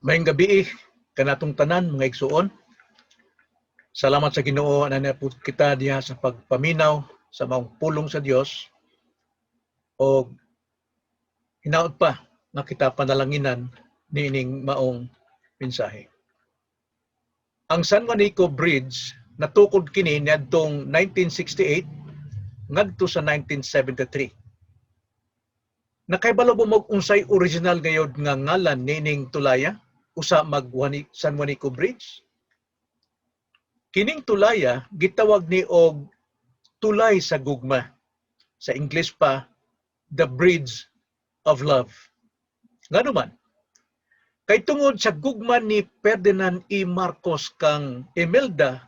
Maayong gabii kanatong tanan, mga igsuon. Salamat sa Ginoo, ana po kita diha sa pagpaminaw sa maong pulong sa Dios o hinaot pa nga kita panalanginan niining maong mensahe. Ang San Juanico Bridge, natukod kini niadtong 1968 ngadto sa 1973. Nakaybalo mo og unsay original gayod nga ngalan niining tulaya usa mag San Juanico Bridge? Kining tulaya gitawag ni og Tulay sa Gugma. Sa English pa, the Bridge of Love. Ngano man? Kay tungod sa gugma ni Ferdinand E. Marcos kang Imelda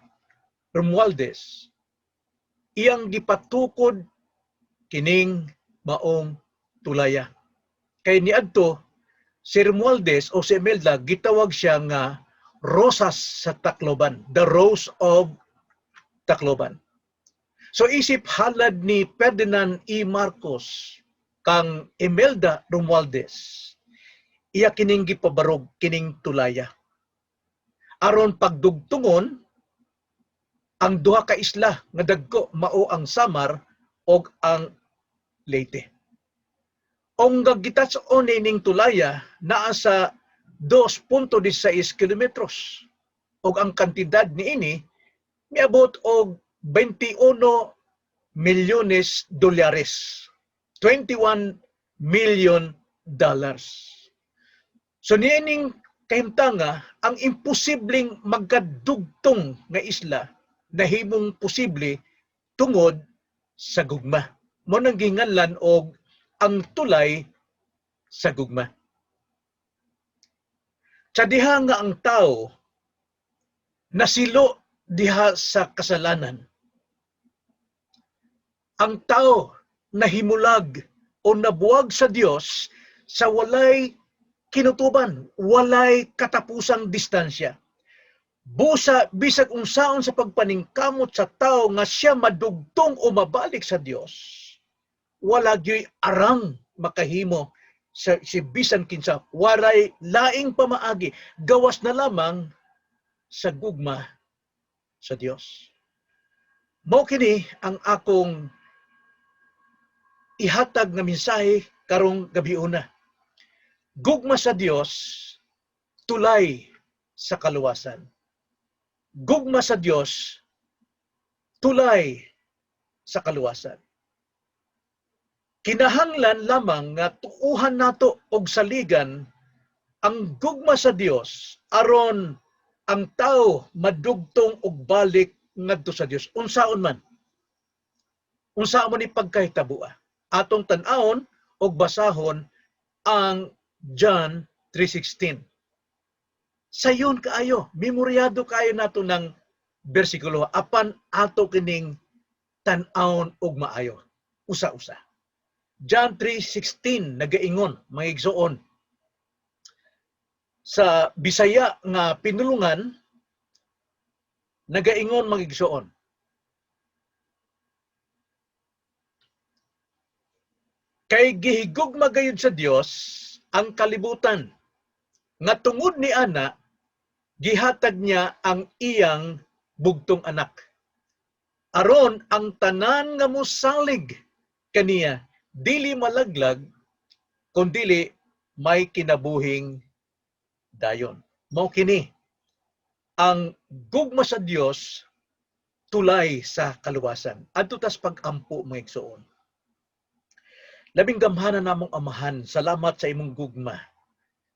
Romualdez, iyang gipatukod kining maong tulaya. Kay niadto si Romualdez o si Imelda, gitawag siya nga Rosas sa Tacloban, the Rose of Tacloban. So isip halad ni Ferdinand E. Marcos kang Imelda Romualdez, iya kining gipabarog kining tulaya. Aron pagdugtungon ang duha ka isla nga dagko, mao ang Samar og ang Leyte. Ang gitas-on ning tulaya naa sa 2.16 kilometros ug ang kantidad niini miabot og 21 milyones dolyares. $21 million. So niining kahimtanga, ang imposibleng magkadugtong nga isla nahimong posible tungod sa gugma. Mao nang ginganlan og ang Tulay sa Gugma. Sa diha nga ang tao nasilo diha sa kasalanan, ang tao nahimulag o nabuwag sa Dios sa walay kinutuban, walay katapusang distansya. Busa bisag unsaon sa pagpaningkamot sa tao nga siya madugtong o mabalik sa Dios, wala gyoy arang makahimo sa si bisan kinsa, waray laing pamaagi gawas na lamang sa gugma sa Dios. Mao kini ang akong ihatag nga mensahe karong gabiuna. Gugma sa Dios, tulay sa kaluwasan. Gugma sa Dios, tulay sa kaluwasan. Kinahanglan lamang nga tuuhan nato og saligan ang gugma sa Dios aron ang tao madugtong og balik ngadto sa Dios, unsaon man. Unsaon man ni pagkahitaboa. Atong tan-awon og basahon ang John 3:16. Sayon kaayo, memoryado kaayo nato ng bersikulo, apan ato kining tan-awon og maayo. Usa-usa. John 3:16 nagaingon, mga igsoon. Sa Bisaya nga pinulungan, nagaingon, mga igsoon. Kay gihigugma gayud sa Dios ang kalibutan nga tungod ni ana gihatag niya ang iyang bugtong anak, aron ang tanan nga mosalig kaniya dili malaglag kundili may kinabuhing dayon. Mao kini ang gugma sa Dios, tulay sa kaluwasan. Adto tas pag-ampo, mga igsoon. Labing gamhanan namong Amahan, salamat sa imong gugma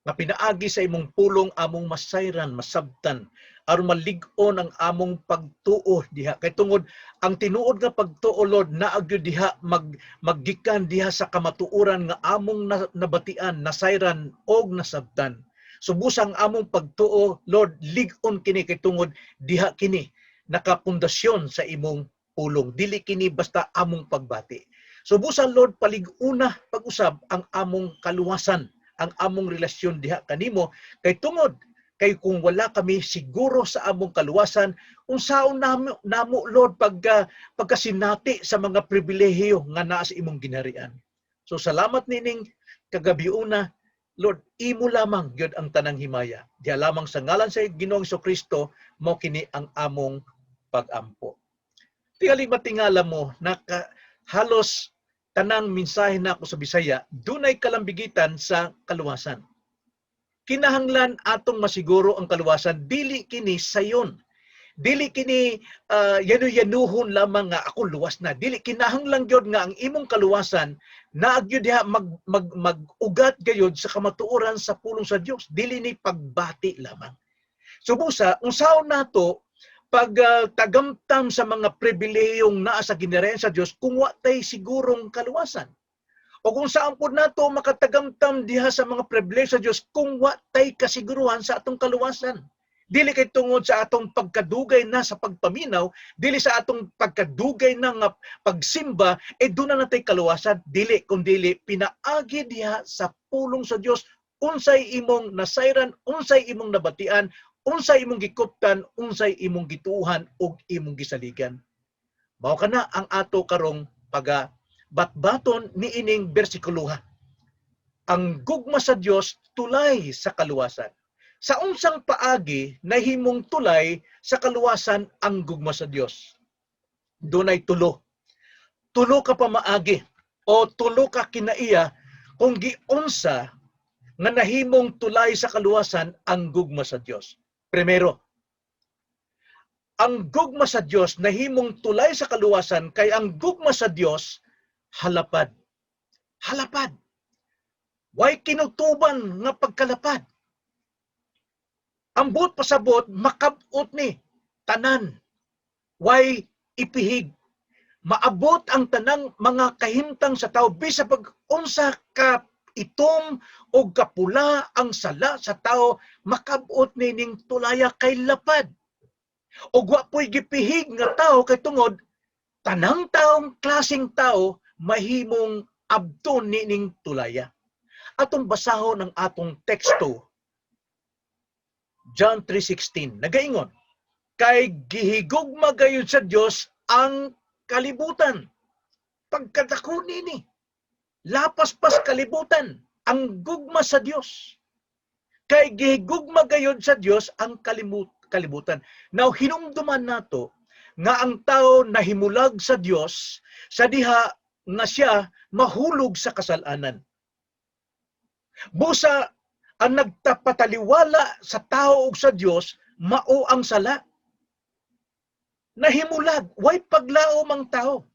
nga pinaagi sa imong pulong among masayran, masabtan, aron malig-on ang among pagtuo diha. Kay tungod ang tinuod nga pagtuo, Lord, naa gyud diha maggikan diha sa kamatuoran nga among nabatian, nasayran og nasabtan. So busang among pagtuo, Lord, lig-on kini kay tungod diha kini nakapundasyon sa imong pulong. Dili kini basta among pagbati. So busa, Lord, palig-una pag-usab ang among kaluwasan, ang among relasyon diha kanimo, kay tungod kay kung wala kami siguro sa among kaluwasan, unsaon namo, Lord, pagkasinati sa mga pribilehiyo nga naa sa imong ginharian? So salamat nining kagabiuna, Lord, imo lamang gyud ang tanang himaya. Diha lamang sa ngalan sa Ginoong Kristo, mao kini ang among pagampo. Tingali matingala mo, naka halos tanang mensahe nako sa Bisaya dunay kalambigitan sa kaluwasan. Kinahanglan atong masiguro ang kaluwasan, dili kini sayon. Dili kini yanu-yanuhon lamang nga ako luwas na. Dili, kinahanglan gyud nga ang imong kaluwasan naa gyud diha mag, mag mag-ugat gayud sa kamatuoran sa pulong sa Dios. Dili ni pagbati lamang. So busa, unsaon nato pag tagamtam sa mga pribilehiyong naa sa ginirayan sa Dios kung wa tay sigurong kaluwasan? O kung saan po nato makatagamtam diha sa mga pribilehiyo sa Dios kung wa tay kasiguruhan sa atong kaluwasan? Dili kay tungod sa atong pagkadugay na sa pagpaminaw, dili sa atong pagkadugay na nga pagsimba, eh doon na natay kaluwasan. Dili, kung dili, pinaagi diha sa pulong sa Dios, unsay imong nasayran, unsay imong nabatian, unsay imong gikuptan, unsay imong gituuhan ug imong gisaligan. Mao kana ang ato karong paga batbaton niining bersikuloha. Ang gugma sa Dios tulay sa kaluwasan. Sa unsang paagi nahimong tulay sa kaluwasan ang gugma sa Dios? Dunay tulo. Tulo ka pamaagi o tulo ka kinaiya kung giunsa nga nahimong tulay sa kaluwasan ang gugma sa Dios. Primero, ang gugma sa Dios nahimong tulay sa kaluwasan kay ang gugma sa Dios halapad. Halapad. Way kinutuban nga pagkalapad. Ang buot pasabot, makabot ni tanan. Way ipihig. Maabot ang tanang mga kahimtang sa tao bisa pag unsa ka itom o kapula ang sala sa tao, makabot nining tulaya kay lapad. O wa po'y gipihig nga tao kay tungod tanang taong klaseng tao mahimong abton nining tulaya. Atong basahon ang atong teksto, John 3:16, nagaingon, "Kay gihigugma gayud sa Dios ang kalibutan." Pagkadako nini, lapas pas kalibutan ang gugma sa Dios. Kay gihigugma gayud sa Dios ang kalibutan. Now hinumduman nato nga ang tao nahimulag sa Dios sa diha nga siya mahulog sa kasalanan. Busa ang nagtapataliwala sa tao ug sa Dios mao ang sala. Nahimulag, way paglaom ang tao.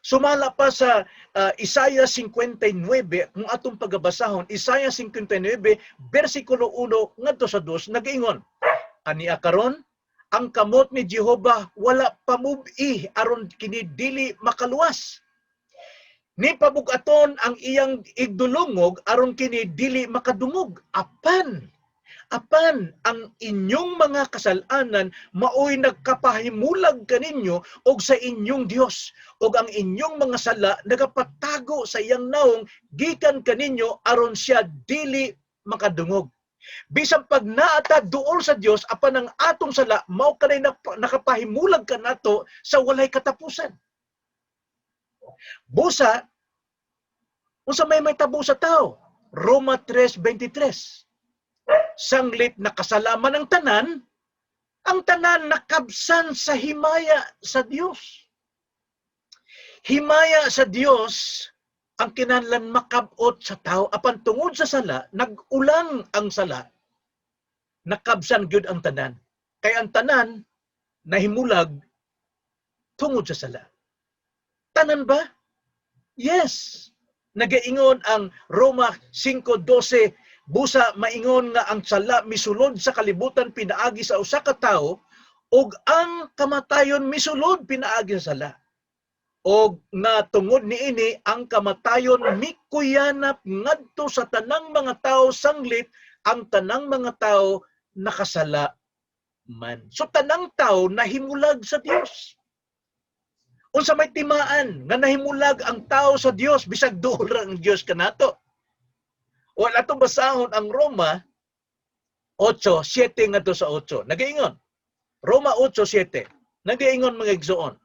Sumala pa sa Isaiah 59, kung atong pagabasahon, Isaiah 59, versikulo 1 ngadto sa 2, nagaingon, "Ania karon, ang kamot ni Jehova wala pamubi aron kini dili makaluwas. Ni pabugaton ang iyang igdulungog aron kini dili makadungog. Apan ang inyong mga kasalanan maoy nagkapahimulag kaninyo og sa inyong Dios, ug ang inyong mga sala nagapatago sa iyang naong gikan kaninyo aron siya dili makadungog." Bisan pag naata duol sa Dios, apan ang atong sala mao kanay nakapahimulag kanato sa walay katapusan. Busa, unsa may mahitabo sa tao? Roma 3:23. Sanglit nakasala man ang tanan nakabsan sa himaya sa Dios. Himaya sa Dios ang kinahanglan makabot sa tao, apan tungod sa sala, nag-ulang ang sala, nakabsan gyud ang tanan. Kay ang tanan nahimulag tungod sa sala. Tanan ba? Yes. Nagaingon ang Roma 5:12, busa maingon nga ang sala misulod sa kalibutan pinaagi sa usa ka tawo ug ang kamatayon misulod pinaagi sa sala. Og nga tungod niini ang kamatayon mikuyanap ngadto sa tanang mga tawo sanglit ang tanang mga tawo nakasala man. So tanang tao nahimulag sa Dios. Unsa may timaan nga nahimulag ang tao sa Dios bisag duol ra ang Dios kanato? Wala, atong basahon ang Roma 8:7 ngadto sa 8. Nagaingon. Roma 8:7. Nagaingon, mga igsoon,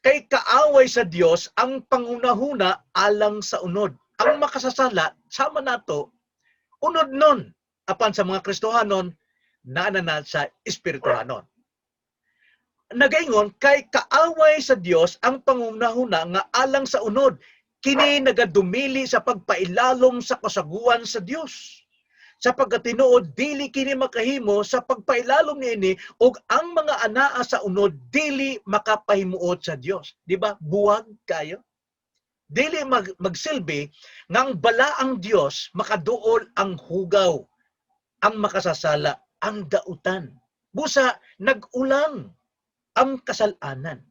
"Kay kaaway sa Dios ang panghunahuna alang sa unod." Ang makasasala sama nato Unod nun, apan sa mga Kristohanon, naa na sa espirituhanon. Nagaingon kay kaaway sa Dios ang panghunahuna nga alang sa unod, kini nagadumili sa pagpailalom sa kasuguan sa Dios. Sa pagkatinuod, dili kini makahimo sa pagpailalom niini, ug ang mga anaa sa unod dili makapahimuot sa Dios. Di ba? Buwag kayo. Dili magsilbi ngang balaang Dios makaduol ang hugaw, ang makasasala, ang dautan. Busa nag-ulang ang kasalanan.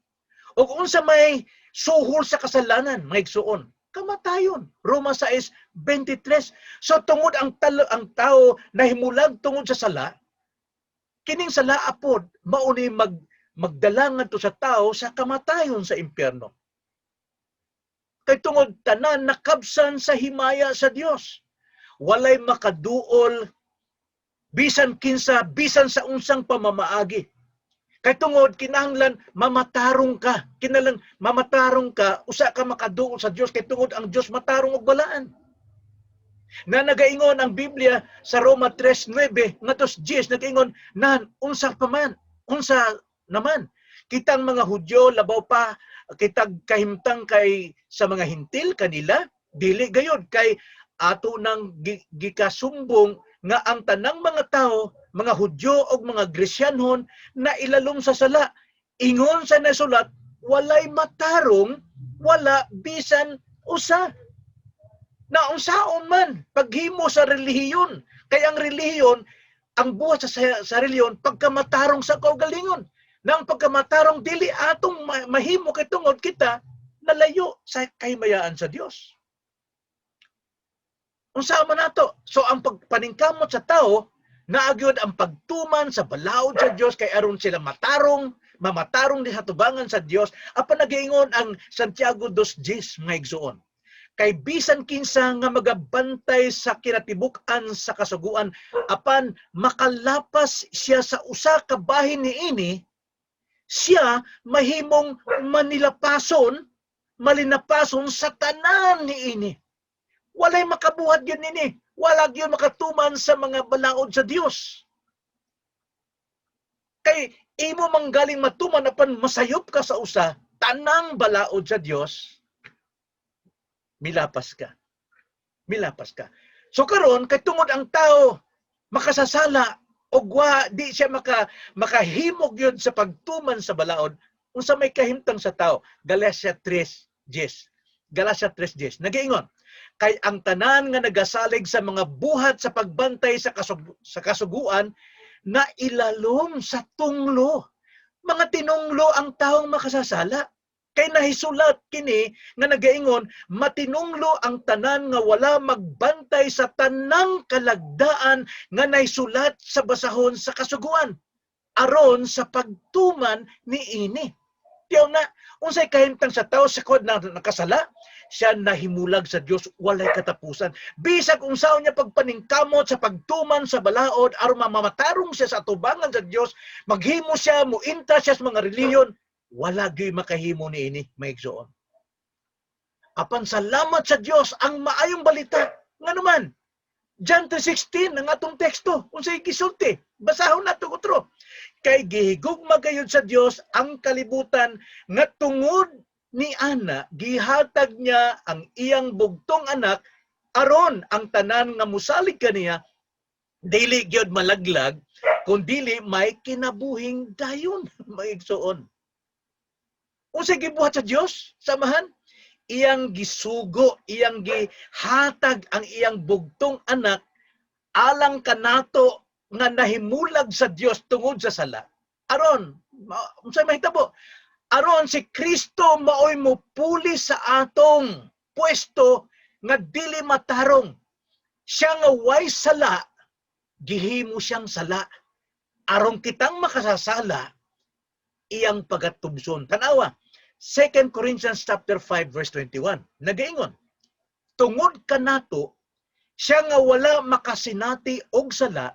O unsa may suhol sa kasalanan, mga igsuon? Kamatayon. Roma 6:23. So tungod ang tao nahimulag tungod sa sala, kining sala apod mauni magdala ngadto sa tao sa kamatayon, sa impyerno. Kay tungod tanan nakabsan sa himaya sa Dios. Walay makaduol bisan kinsa, bisan sa unsang pamamaagi. Kay tungod kinahanglan mamatarong ka, kinahanglan mamatarong ka usa ka makaduol sa Dios, kay tungod ang Dios matarong ug balaan. Na nagaingon ang Biblia sa Roma 3:9 ngadto 10, nagaingon nan, unsa pa man, unsa naman kitang mga Hudyo, labaw pa kitag kahimtang kay sa mga Hintil kanila? Dili gayod, kay ato nang gikasumbong nga ang tanang mga tao, mga Hudyo o mga Gresyanhon, na ilalom sa sala. Ingon sa nasulat, walay matarong, wala bisan usa. Na unsaon man paghimo sa relihiyon, kay ang relihiyon, ang buhat sa relihiyon, pagkamatarong sa kaugalingon. Na ang pagkamatarong dili atong mahimo kay tungod kita nalayo sa kahimayaan sa Dios. Unsa man nato? So ang pagpaningkamot sa tao, naa gyud ang pagtuman sa balaod sa Dios kay aron sila matarong, mamatarong di sa tubangan sa Dios. Apan nagaingon ang Santiago 2:10, mga igsuon. Kay bisan kinsa nga magabantay sa kinatibuk-an sa kasuguan, apan makalapas siya sa usa ka bahin niini, siya mahimong manilapason, malinapason sa tanan niini. Walay makabuhat yun nini. Wala gyud makatuman sa mga balaod sa Dios. Kay imo manggaling matuman, apan masayop ka sa usa, tanang balaod sa Dios, milapas ka. Milapas ka. So karon, kay tungod ang tao makasasala og wa di siya makahimog yun sa pagtuman sa balaod, unsa may kahimtang sa tao? Galatia 3:10. Galatia 3:10. Nagaingon, kay ang tanan nga nagasalig sa mga buhat sa pagbantay sa kasuguan na ilalom sa tunglo. Mga tinunglo ang taong makasasala. Kay nahisulat kini nga nagaingon, matinunglo ang tanan nga wala magbantay sa tanang kalagdaan nga nahisulat sa basahon sa kasuguan aron sa pagtuman niini. Tiyaw na, unsay kahimtang sa tao sa kod na nakasala, siya nahimulag sa Dios walay katapusan. Bisag unsaon niya pagpaningkamot sa pagtuman sa balaod aron mamamatarong siya sa atubangan sa Dios, maghimo siya, muintra siya sa mga relihiyon, wala gyud makahimo niini, mga igsoon. Apan salamat sa Dios, ang maayong balita. Ngano man? John 3:16 ang atong teksto. Unsay gisulti? Basahon nato utro. Kay gihigugma gayud sa Dios ang kalibutan nga tungod ni ana gihatag niya ang iyang bugtong anak, aron ang tanan nga musalig kaniya dili gyud malaglag kun dili may kinabuhing dayon, mga igsoon. Unsay gibuhat sa Dios? Samahan, iyang gisugo, iyang gihatag ang iyang bugtong anak alang kanato nga nahimulag sa Dios tungod sa sala. Aron, unsay mahitabo? Aron si Kristo maoy mopuli sa atong pwesto nga dili matarong. Siya nga way sala, gihimo siyang sala. Aron kitang makasasala, iyang pagatubson. Tanawa, 2 Corinthians chapter 5 verse 21. Nagaingon, tungod kanato, siya nga wala makasinati og sala,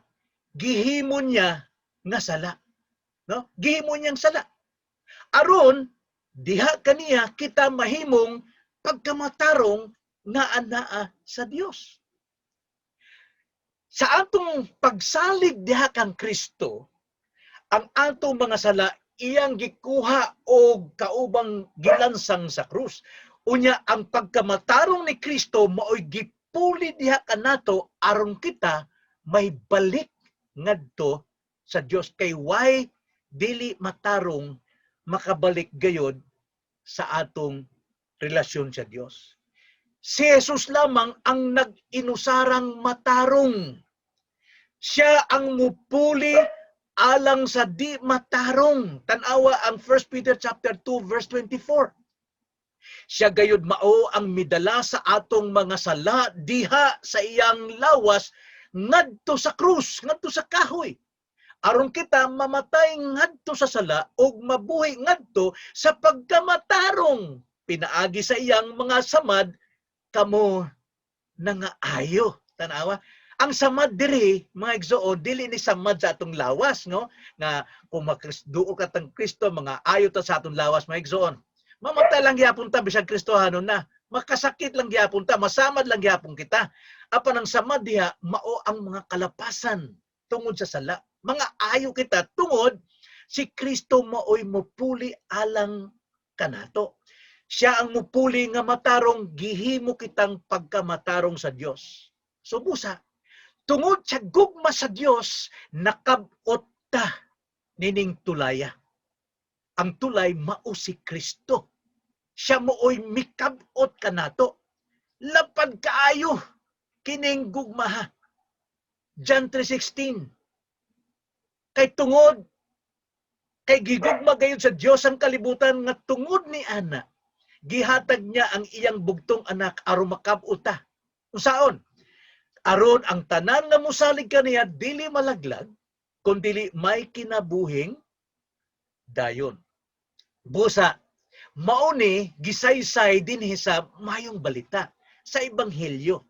gihimo niya nga sala. No? Gihimo niyang sala. Aron diha kaniya kita mahimong pagkamatarong nga anaa sa Dios. Sa atong pagsalig diha kang Kristo, ang atong mga sala iyang gikuha og kaubang gilansang sa krus. Unya ang pagkamatarong ni Kristo maoy gipuli diha kanato aron kita may balik ngadto sa Dios, kay way dili matarong makabalik gayod sa atong relasyon sa Dios. Si Jesus lamang ang nag-inusarang matarong. Siya ang mupuli alang sa di matarong. Tanawa ang 1 Peter chapter 2 verse 24. Siya gayud mao ang midala sa atong mga sala diha sa iyang lawas ngadto sa krus, ngadto sa kahoy, aron kita mamatay ngadto sa sala ug mabuhi ngadto sa pagkamatarong. Pinaagi sa iyang mga samad kamo nangaayo. Tanawa ang samad diri, mga igsoon, dili ni samad sa atong lawas, no, nga kung makduo ka tang Kristo, mga ayo ta sa atong lawas. Mga igsoon, mamatay lang gyapon ta bisag Kristohanon na, makasakit lang gyapon ta, masamad lang gyapon kita. Apan ang samad diha mao ang mga kalapasan tungod sa sala. Mga ayo kita tungod si Kristo maoy mupuli alang kanato. Siya ang mupuli nga matarong, gihimo kitang pagkamatarong sa Dios. So busa, tungod sa gugma sa Dios, nakab-ot ta nining tulaya. Ang tulay mao si Kristo. Siya mooy mikab-ot kanato. Lapad kaayo kining gugmaha. John 3:16. Kay tungod kay gigugma gayud sa Dios ang kalibutan nga tungod ni ana gihatag niya ang iyang bugtong anak aron makab-ot ta. Unsaon? Aron ang tanan nga mosalig kaniya dili malaglag kun dili may kinabuhing dayon. Busa, mao ni gisaysay dinhi sa Mayong Balita, sa Ebanghelyo.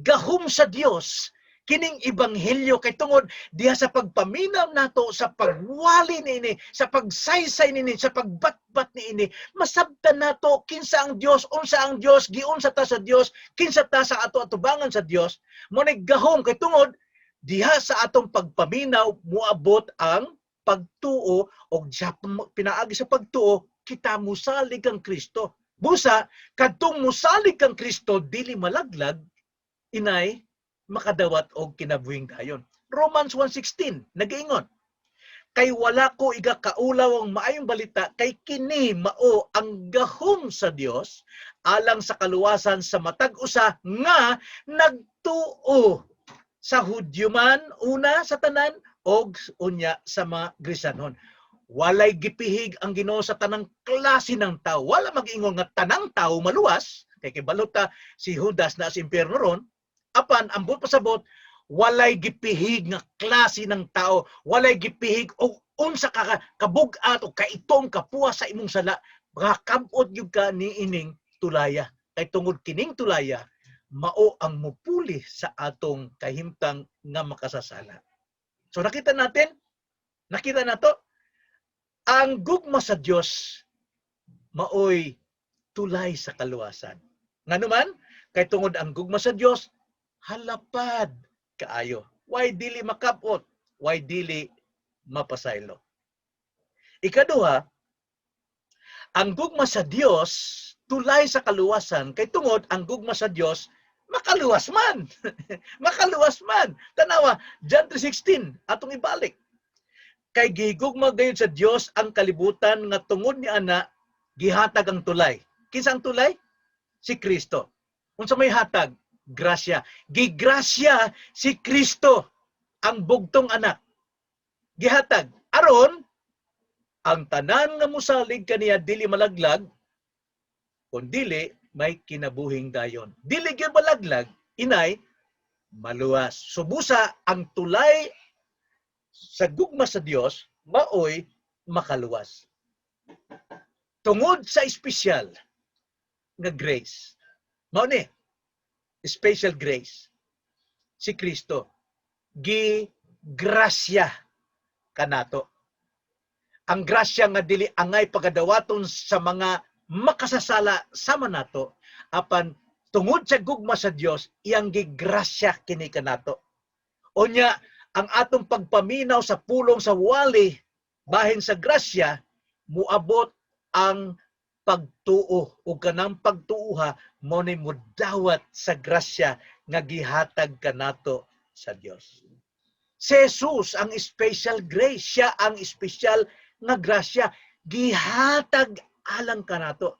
Gahom sa Dios kining ebanghelyo kay tungod diha sa pagpaminaw nato, sa pagwali niini, sa pagsaysay niini, sa pagbatbat niini, masabtan nato kinsa ang Dios, unsa ang Dios, giunsa ta sa Dios, kinsa ta sa ato atubangan sa Dios. Mo ni gahom kay tungod diha sa atong pagpaminaw moabot ang pagtuo, og sa pinaagi sa pagtuo kita musalig kang Kristo. Busa, kadtong musalig kang Kristo dili malaglag, inay makadawat og kinabuhing dayon. Romans 1:16 nagaingon, "Kay wala ko igakaulaw ang Maayong Balita, kay kini mao ang gahom sa Dios alang sa kaluwasan sa matag usa nga nagtuo, sa Hudyo man una sa tanan og unya sa mga Grisanon." Walay gipihig ang Ginoo sa tanang klase ng tao. Wala mag-ingon nga tanang tao maluwas, kay kibalo ta si Judas na sa impyerno ron. Apan ambot pasabot, walay gipihig nga klase ng tao, walay gipihig og unsa ka kabug-at o kaitom kapuwa sa imong sala, makakab-ot gyud ka niining tulaya. Kay tungod kining tulaya mao ang mupuli sa atong kahimtang nga makasasala. So nakita natin, nakita nato, ang gugma sa Dios maoy tulay sa kaluwasan. Nganuman, kay tungod ang gugma sa Dios halapad kaayo. Why dili makabot? Why dili mapasaylo? Ikaduha, ang gugma sa Dios tulay sa kaluwasan kay tungod ang gugma sa Dios makaluwas man. Makaluwas man. Tanawa, John 3:16, atong ibalik. "Kay gigugma gayud sa Dios ang kalibutan nga tungod ni ana gihatag ang tulay." Kinsa ang tulay? Si Kristo. Unsa may hatag? Grasya. Gigrasya si Kristo, ang bugtong anak. Gihatag aron ang tanan nga mosalig kaniya dili malaglag kun dili may kinabuhing dayon. Dili gyud malaglag, inay maluwas. Subusa, ang tulay sa gugma sa Dios maoy makaluwas. Tungod sa espesyal nga grace. Mao ni special grace. Si Kristo gi grasya kanato. Ang grasya nga dili angay pagadawaton sa mga makasasala sama nato, apan tungod sa gugma sa Dios iyang gigrasya kini kanato. Unya, ang atong pagpaminaw sa pulong sa wali bahin sa grasya, muabot ang pagtuo, ug kanang pagtuoha mo ni mudawat sa grasya nga gihatag kanato sa Dios. Si Jesus ang special grace, siya ang special nga grasya gihatag alang kanato.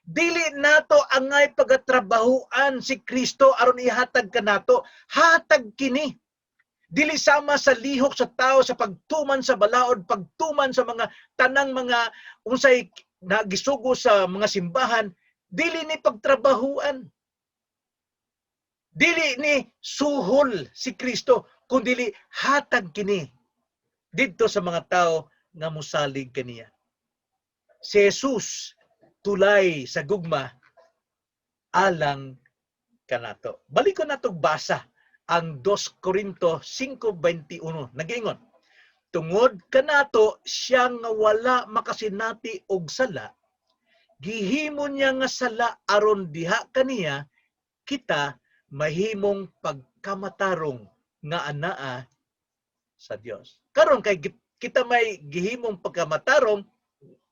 Dili nato angay pagatrabahuan si Kristo aron ihatag kanato, hatag kini. Dili sama sa lihok sa tao sa pagtuman sa balaod, pagtuman sa mga tanang mga unsay nagisugo sa mga simbahan, dili ni pagtrabahuan. Dili ni suhol si Kristo, kundili hatag kini didto sa mga tao nga mosalig kaniya. Si Jesus tulay sa gugma alang kanato. Balik ko natog basa ang 2 Korinto 5:21. Nagiingon, "Tungod kanato, siya nga wala makasinati og sala, gihimo niya nga sala aron diha kaniya kita mahimong pagkamatarong nga anaa sa Dios." Karon kay kita may gihimong pagkamatarong,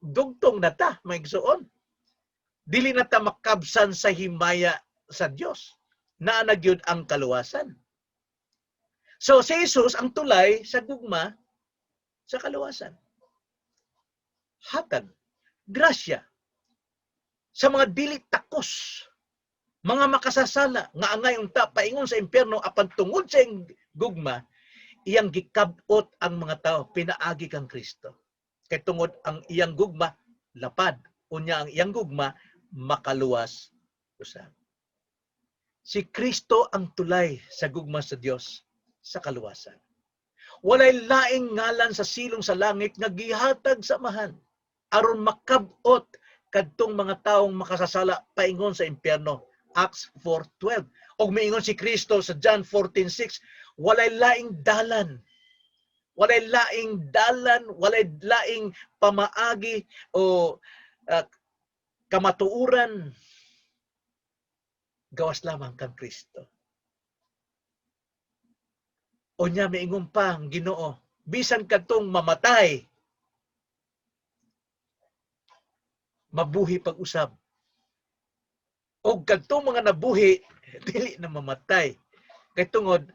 dugtong na ta, mga igsoon. Dili na ta makabsan sa himaya sa Dios. Naa na gyud ang kaluwasan. So si Jesus ang tulay sa gugma sa kaluwasan. Hatag, grasya sa mga dili takos, mga makasasala nga angay unta paingon sa impyerno, apan tungod sa iyang gugma, iyang gikab-ot ang mga tao pinaagi kang Kristo. Kay tungod ang iyang gugma lapad, unya ang iyang gugma makaluwas usab. Si Kristo ang tulay sa gugma sa Dios sa kaluwasan. Walay laing ngalan sa silong sa langit nga gihatag sa Amahan aron makab-ot kadtong mga taong makasasala paingon sa impyerno. Acts 4:12. Og miingon si Kristo sa John 14:6, walay laing dalan. Walay laing dalan, walay laing pamaagi o kamatuoran gawas lamang kang Kristo. Unya miingon pa ang Ginoo, bisan kadtong mamatay, mabuhi pag-usab. Og kadtong mga nabuhi, dili na mamatay. Kay tungod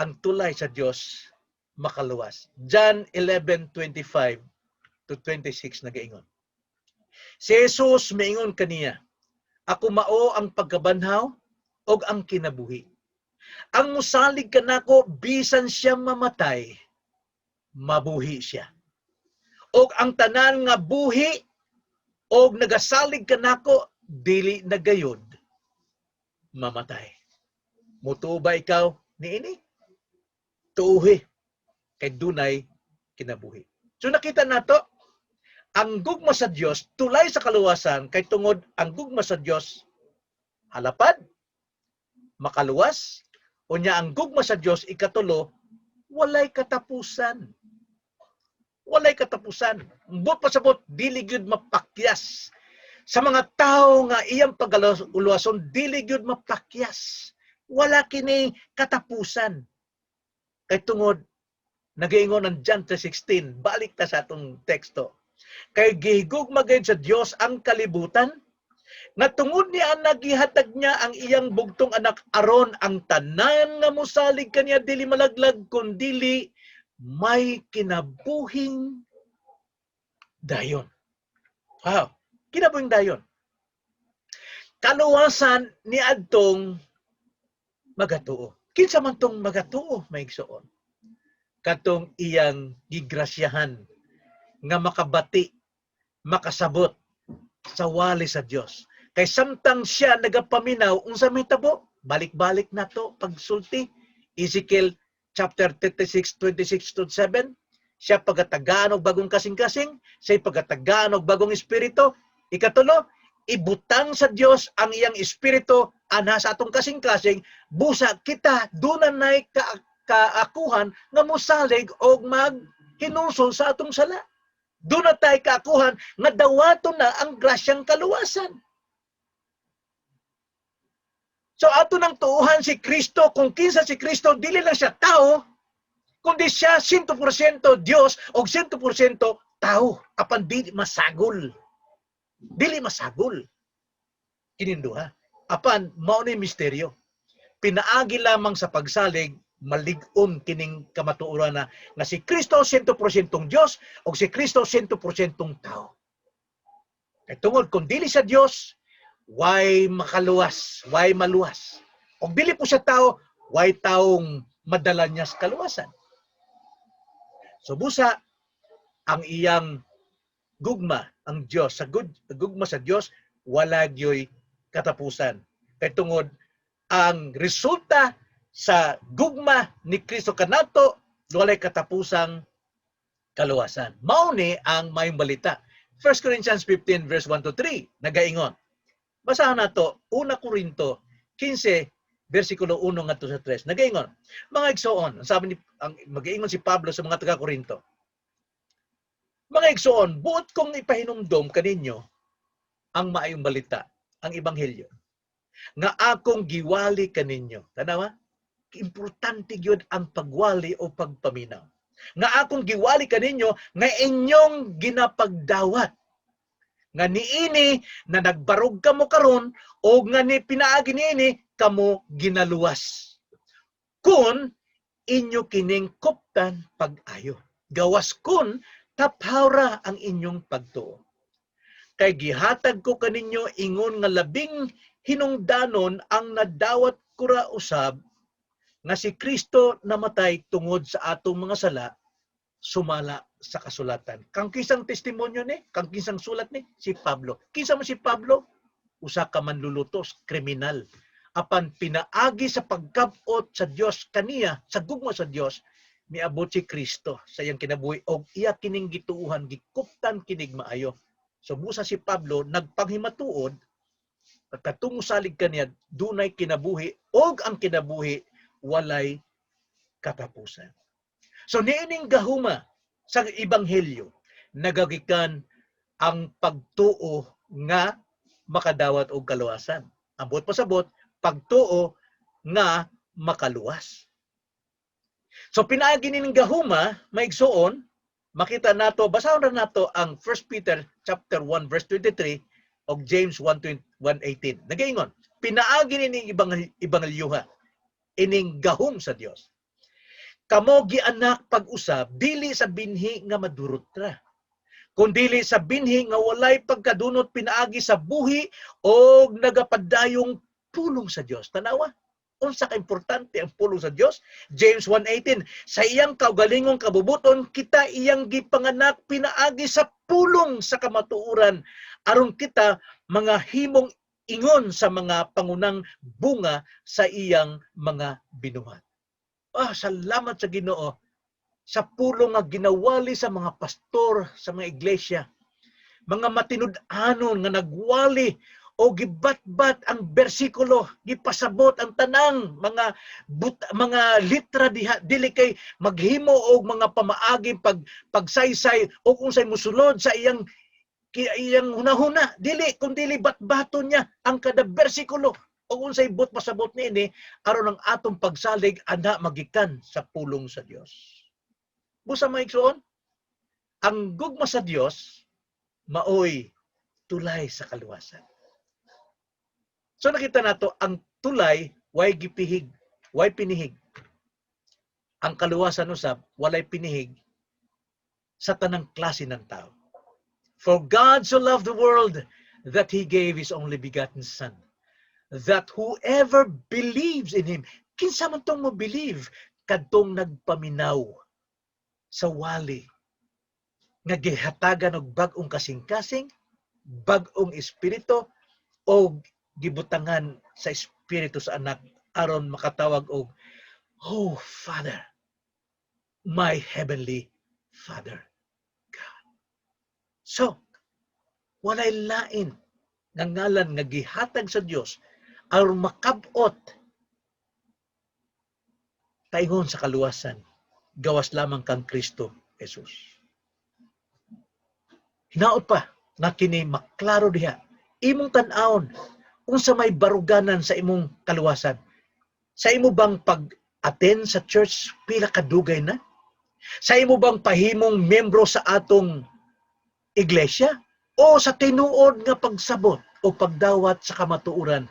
ang tulay sa Dios makaluwas. John 11:25 to 26 nagaingon. Si Jesus miingon kaniya, "Ako mao ang pagkabanhaw og ang kinabuhi. Ang musalig kanako, bisan siya mamatay, mabuhi siya. Og ang tanan nga buhi og nagasalig kanako, dili na gayod mamatay. Mutuo ba ikaw niini? Tuuhi kay dunay kinabuhi." So nakita nato ang gugma sa Dios tulay sa kaluwasan kay tungod ang gugma sa Dios halapad, makaluwas, unya ang gugma sa Dios, ikatulo, walay katapusan. Walay katapusan. Buot pasabot, dili gyud mapakyas. Sa mga tao nga iyang pagaluwason, dili gyud mapakyas. Wala kini katapusan. Kay tungod nagaingon ang John 3:16, balik ta sa atong teksto. "Kay gihigugma gayud sa Dios ang kalibutan nga tungod niya nagihatag niya ang iyang bugtong anak aron ang tanan nga mosalig kaniya dili malaglag kundili may kinabuhing dayon." Wow, kinabuhing dayon. Kaluwasan ni adtong magatuo. Kinsa man tong magatuo, mga igsoon? Katong iyang gigrasyahan nga makabati, makasabot sa wali sa Dios. Kay samtang siya nagapaminaw, unsa may tabo? Balik-balik na to pagsulti. Ezekiel chapter 36, 26 to 7. Siya pagatagaan og bagong kasing-kasing, siya pagatagaan og bagong espiritu. Ikatulo, ibutang sa Dios ang iyang espiritu anha sa atong kasing-kasing, busa kita dunay kaakuhan nga mosalig og maghinulsol sa atong sala. Duna tay kaakuhan nga dawaton na ang grasyang kaluwasan. So ato nang tuuhan si Kristo. Kung kinsa si Kristo, dili lang siya tao. Kundi siya 100% Dios o 100% tao, apan dili masagol. Dili masagol. Kining duha. Apan mao ni misteryo. Pinaagi lamang sa pagsalig malig-on kining kamatuoran na nga si Kristo 100% Dios o si Kristo 100% tao. Kay tungod kung dili sa Dios, why makaluwas, why maluwas? Og dili po siya tao, why taong madala niya sa kaluwasan? So busa ang iyang gugma, ang Dios sa good, gugma sa Dios wala gyoy katapusan. Kay tungod ang resulta sa gugma ni Kristo kanato, walay katapusang kaluwasan. Mao ni ang maayong balita. 1 Corinthians 15 verse 1 to 3 nagaingon. Basahan nato 1 Corinto 15 versikulo 1 ngadto sa 3. Nagaingon, "Mga igsoon," ang sabi ni ang magaingon si Pablo sa mga taga Corinto. "Mga igsoon, buot kong ipahinumdom kaninyo ang maayong balita, ang ebanghelyo nga akong giwali kaninyo." Tanawa? Importante gyud ang pagwali o pagpaminaw. "Nga akong giwali kaninyo nga inyong ginapagdawat nga niini na nagbarog kamo karon o nga ni pinaagi niini kamo ginaluwas. Kun inyo kining kuptan pag-ayo. Gawas kun taphawra ang inyong pagtuo. Kay gihatag ko kaninyo ingon nga labing hinungdanon ang nadawat ko ra usab, nga si Kristo namatay tungod sa atong mga sala sumala sa kasulatan." Kang kinsang testimonyo ni? Kang kinsang sulat ni? Si Pablo. Kinsa man si Pablo? Usa ka manlulutos, kriminal. Apan pinaagi sa pagkabot sa Dios kaniya, sa gugma sa Dios, miabot si Kristo sa iyang kinabuhi og iya kining gituuhan, gikuptan kinig maayo. So busa si Pablo nagpanghimatuod pagkatungo salig kaniya, dunay kinabuhi og ang kinabuhi walay katapusan. So niining gahuma sa ebanghelyo nagagikan ang pagtuo nga makadawat og kaluwasan. Ang buot pasabot, pagtuo nga makaluwas. So pinaagi ning gahuma, maigsuon, makita nato, basahon ra nato ang 1 Peter chapter 1 verse 23 og James 1:18. Nagaingon, pinaagi ni ibang ebanghelyuha ining gahom sa Dios. "Kamo gianak pag-usab dili sa binhi nga madurot ra, kundili sa binhi nga walay pagkadunot pinaagi sa buhi og nagapadayong pulong sa Dios." Tanawa, unsa ka importante ang pulong sa Dios? James 1:18, "Sa iyang kaugalingong kabubuton kita iyang gipanganak pinaagi sa pulong sa kamatuoran, aron kita mga himong ingon sa mga pangunang bunga sa iyang mga binuhat." Ah, salamat sa Ginoo sa pulong nga ginawali sa mga pastor sa mga iglesia. Mga matinud-anon nga nagwali o gibatbat ang bersikulo, gipasabot ang tanang mga litra diha, dili kay maghimo og mga pamaagi pagsaysay o kung say musulod sa iyang hunahuna, dili kun dili batbaton niya ang kada bersikulo o unsay buot pasabot niini aron ang atong pagsalig ana magikan sa pulong sa Dios. Busa, mga igsoon, ang gugma sa Dios maoy tulay sa kaluwasan. So nakita nato ang tulay way gipihig, way pinihig. Ang kaluwasan usab walay pinihig sa tanang klase ng tao. "For God so loved the world that He gave His only begotten Son, that whoever believes in Him," kinsa man tong mo believe? Kadtong nagpaminaw sa wali nga gihatagan og bag-ong kasing-kasing, bag-ong espiritu og gibutangan sa espiritu sa anak aron makatawag og "Oh Father, my heavenly Father God." So, walay lain nga ngalan nga gihatag sa Dios aron makabot paingon sa kaluwasan gawas lamang kang Kristo Jesus. Hinaot pa nga kini maklaro diha imong tan-awon unsa may baruganan sa imong kaluwasan. Sa imo bang pag-attend sa church pila kadugay na? Sa imo bang pahimong miyembro sa atong iglesia? O sa tinuod nga pagsabot o pagdawat sa kamatuoran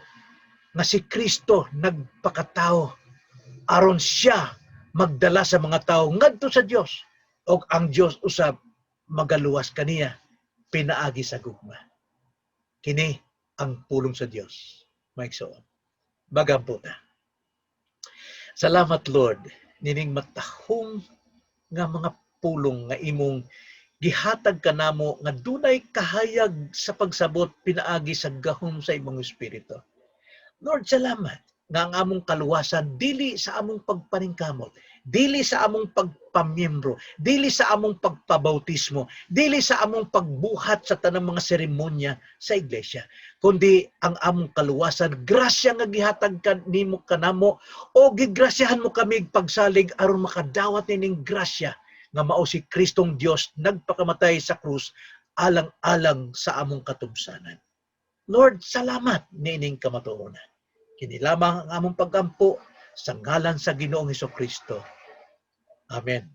nga si Kristo nagpakatao aron siya magdala sa mga tao ngadto sa Dios og ang Dios usab magaluwas kaniya pinaagi sa gugma? Kini ang pulong sa Dios, mga igsoon. Mag-ampo ta. Salamat, Lord, nining matahong nga mga pulong nga imong gihatag kanamo nga dunay kahayag sa pagsabot pinaagi sa gahom sa imong Espiritu. Lord, salamat nga ang among kaluwasan dili sa among pagpaningkamot, dili sa among pagpamiyembro, dili sa among pagpabautismo, dili sa among pagbuhat sa tanang mga seremonya sa iglesia, kundi ang among kaluwasan grasya nga gihatag ka nimo kanamo o gigrasyahan mo kami pagsalig aron makadawat nining grasya nga mao si Kristong Dios nagpakamatay sa krus alang-alang sa among katubsanan. Lord, salamat niining kamatuoran. Kini lamang ang among pagampo sa ngalan sa Ginoong Kristo. Amen.